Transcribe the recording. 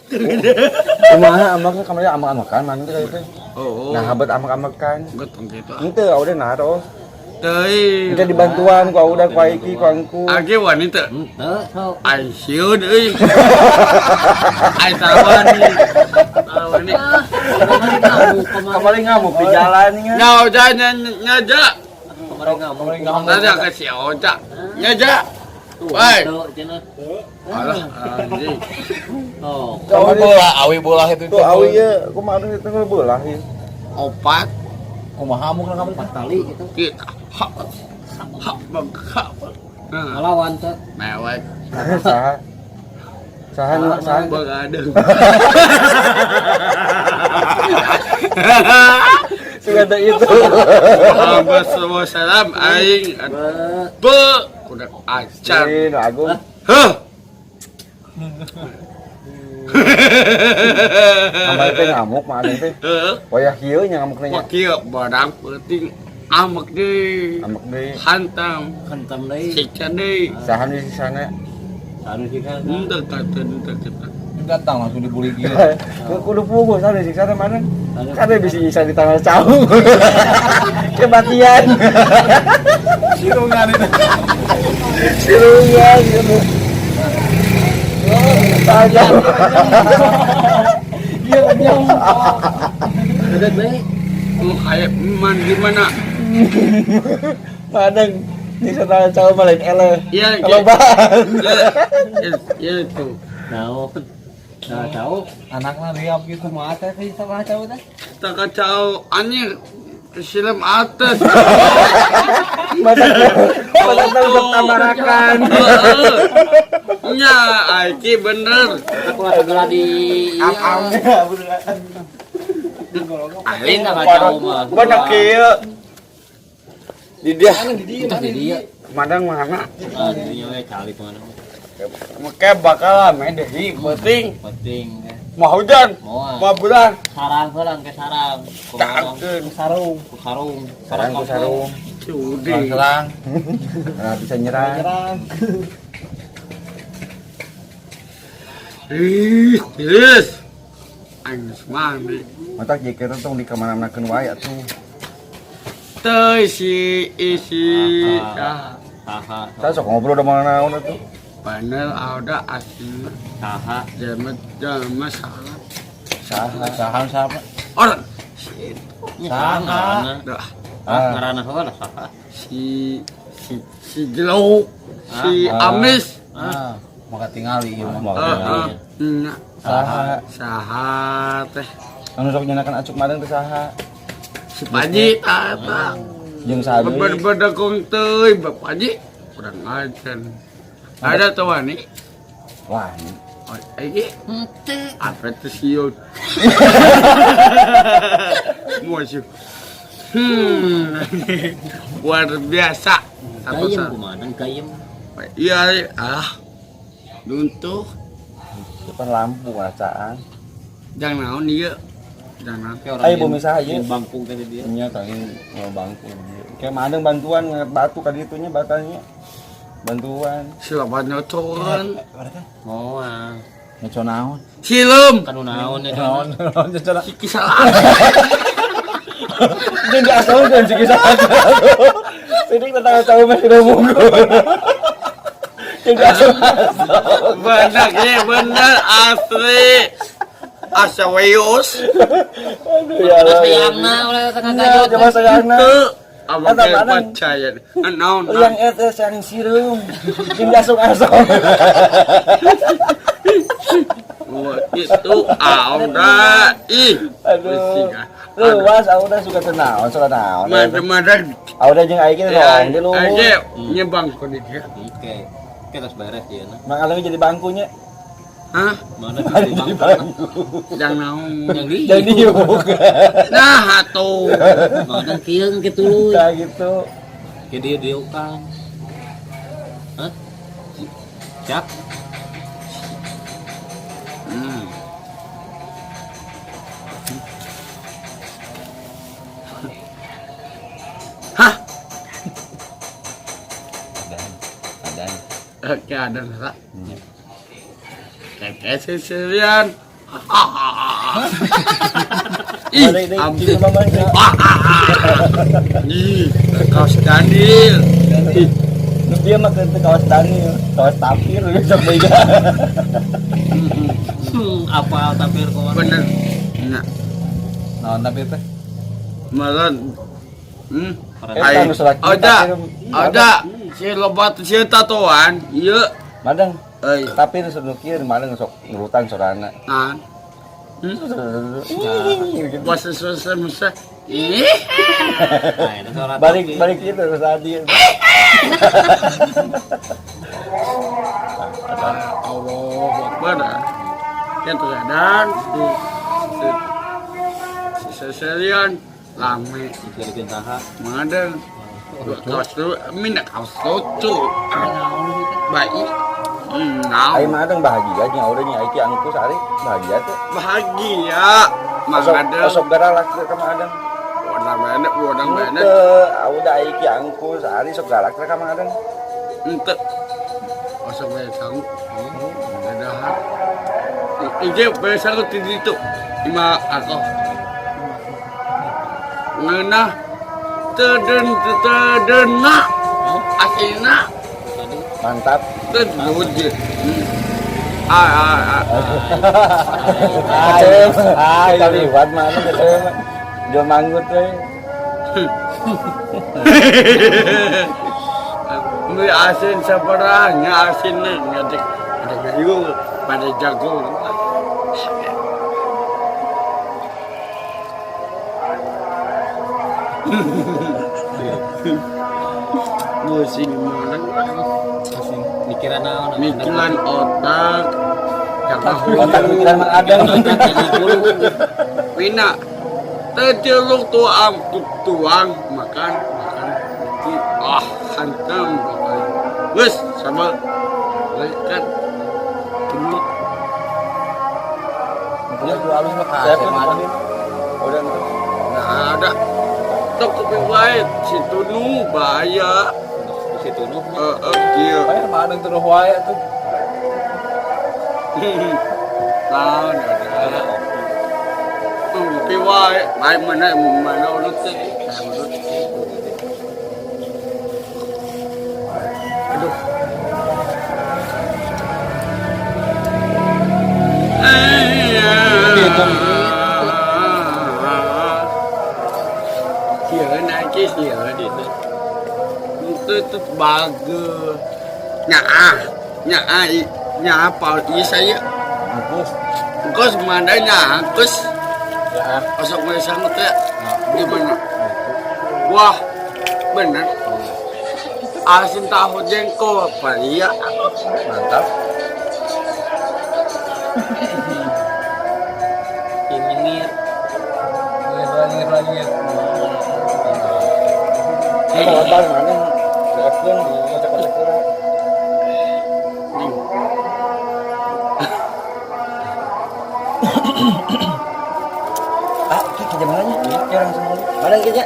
Kumaha ambakna kamari ambak-ambakan mana teh teh. Oh. Nah, habat ambak-ambakan. Gotong gitu. Henteu udah naros. Teuing. Kita dibantuan ku udah ku Aiki ku Angku. Age wanita. Henteu sok. Ai sieun euy. Ai tawani. Tawani. Kamari ngamuk di jalan nya. Nyaja nyaja. Kemarin ngamuk. Nyaja ke si Oja. Nyaja. Woi. Henteu cenah. Alah anjing. Oh. Awi bola, awi bola itu. Tuh awi ye, kumaha itu beulah ieu. Opat Kumaha amuk na Empat kali gitu. kita hak hak bang hak. Nah, Ngelawan teh. mewek Saha? Saha nu saha? bagadeng. Sudah ada itu. Hamba semua salam aing be udah acan. Ini nu Agung. Heh. Kamari teh ngamuk mah adeng teh. Heuh. Wayah kieu nya ngamukna nya. Wah kieu barang penting amek deui. Amek deui. Hantam Hentam deui. siksa deui. Saha nu sisana? Anu sih kan. Henteu kata henteu kita. Datang langsung dibully gitu. Kudu puguh saha nu siksa teh mana? Kan bisa nyiksa di tangan cau. Kematian. Sirungan itu. Sirungan gitu. Tajam. Iya, iya. Udah bae. Lu kayak man gimana? Padang nyiksa tangan cau mah lain eleh. Iya, Kalau bahan. Ya, ya itu. Naon. Nah, tahu. Anaknya liap gitu. Kumaha teh sama cau teh? Tak kacau anjir kesilem atas. Mata mata untuk tambarakan. Heeh. Nya, Aiki bener. Aku lah segera di Am-am. Aing tah kacau mah. Banyak kieu. Di dia. Entah di dia. Madang mana? Ah, di dinya we cali kemana. Make bakal ame deui penting. Penting eh. Mau hujan, Moal. mau bulan. Sarang heula ke sarang. Takkeun. Sarung. Ku sarung. Sarang ku sarung. Cudi. Selang. Nah, bisa nyerang. Nyerang. Ih, yes. Aing geus mandi. Mata jika tong di kamana-manakeun wae atuh. Teu si isi saha. Saha. Saya sok ngobrol da mana naon atuh. Bener ada asli Saha. jelema jelema salah. Saha? Saha siapa? Orang si Saha ngaranna. dah Ah, ngaranna heula saha. si si si jelok si Ah. Amis. Ah, maka tingali ieu mah. Heeh. Nya Saha? saha teh Anu sok nyenakan acuk madang teh saha? si Paji tah eta. Jeung saha deui? Berbeda teuing Bapak Paji kurang ajar. Ada tuh wani. Wah, ini. Oh, iki apa tuh siul? Mau siul. Luar biasa. Satu Gayem satu. kumaha gayem. Iya, ah. Luntuh. Depan lampu ngacaan. Jangan naon ieu. Jangan naon. Ayo bumi saha ieu? Bangkung teh di dia. Nya tadi mau bangku dia. Kayak madang bantuan ngangkat batu ka ditu nya batanya. Bantuan. Silapan nyocoran. Moal. Ngeco naon? Silem. Kanu naon ya Naon naon ngeco. Si kisah. Ini diasal kan sih kisah. Sidik tentang tahu masih udah munggu. Jadi asal. Bener, ya bener asli. Asa weus. Aduh ya Allah. Sayangna ulah tengah Nya, gajot. coba sayangna. Teu. Abang Eta ge mana? percaya. Naon? Yang eta sayang sireum. Jeung asong-asong. Wah, itu Auda ih. Aduh. Luas Auda suka tenaon, suka naon. Mada-mada Auda jeung aing ge ya, di luhur. aja nyebang ku di dia. Oke. Kita harus beres dia nah. Mang Aleng jadi bangkunya. Hah? Mana di Jadi bangku? bangku. Jangan naon. Yang di. Jadi yuk. Nah, atuh. Mana kieu kitu. Kayak gitu. Ke dia dia kan. Hah? Siap. Hah? Ada. Oke, ada nggak? Keke seserian. Ih, Balik deui, ampun. cium mama nya. Ih, kaos Daniel. Ih, nu dia mah keur teu kaos Daniel, kaos tapir sok deui. Apa tapir kumaha? Bener. Nah, Naon tapir teh? meren. Eta nu salaki Ada, tapir. ada. Si lobat si tatoan, ieu. Madang, Euy, tapir nu kieu madang sok nurutan sorana. nah. Puasa selesai musa. Ih, Nah, itu suara Balik tapir. balik gitu terus tadi. Allah Akbar. Kan tersadar si si seserian lame Dikirikeun saha? madang. Kaos lu mina kaos lucu. Baik. Ai Nah, madang bahagia nya udah nya iki angkus ari bahagia teh. bahagia. Osok Madang. osok garalak teh ka madang. Wadang mana, wadang mana. Teu, udah iki angkus ari sok galak teh ka madang. Ente. Osok bae sangu. Dahar. Ije bae sangu ti ditu. Ima aku. Ngeunah teden tedena. Asina Tadi Mantap. teu. Ah ah ah. Ay, ay, kaliwat mana kecewa mah. Jual manggut teh. Beli asin sabaranya asin ngadek ada gayu pada jago. Pusing mana? pusing mikiran naon? Mikiran otak, jaga Otak mikiran Mang Adang. Wina, terceluk tuang tuang makan makan itu ah hantam pokoknya. Wes sama lekat gemuk. Ya, dua alus mah Ah, saya saya pun mah. Udah ente. Nggak ada. Tok kuping wae si tunu bahaya. Si tunuh. Eh eh dia. Aya mah adang tunuh wae tuh. Nah, ada. Ngopi wae, bae mana mana urut teh. Saya urut. Aduh. Sieun aja sieun itu. Itu bagus. Nyaah, nyaah, nyaah apa ieu saya. Angkus. Engkau mana angkus. Ya. Osok mulai sangut ya. Gimana? Wah, bener. Asin tahu jengkol apa iya? Mantap. Nyengir. Nyengir lagi. Kalau otak mana? Bereskeun, kocek-kocek heula. Nih. Ah, ki ke mana nya? Ki orang semua. Mana ki nya?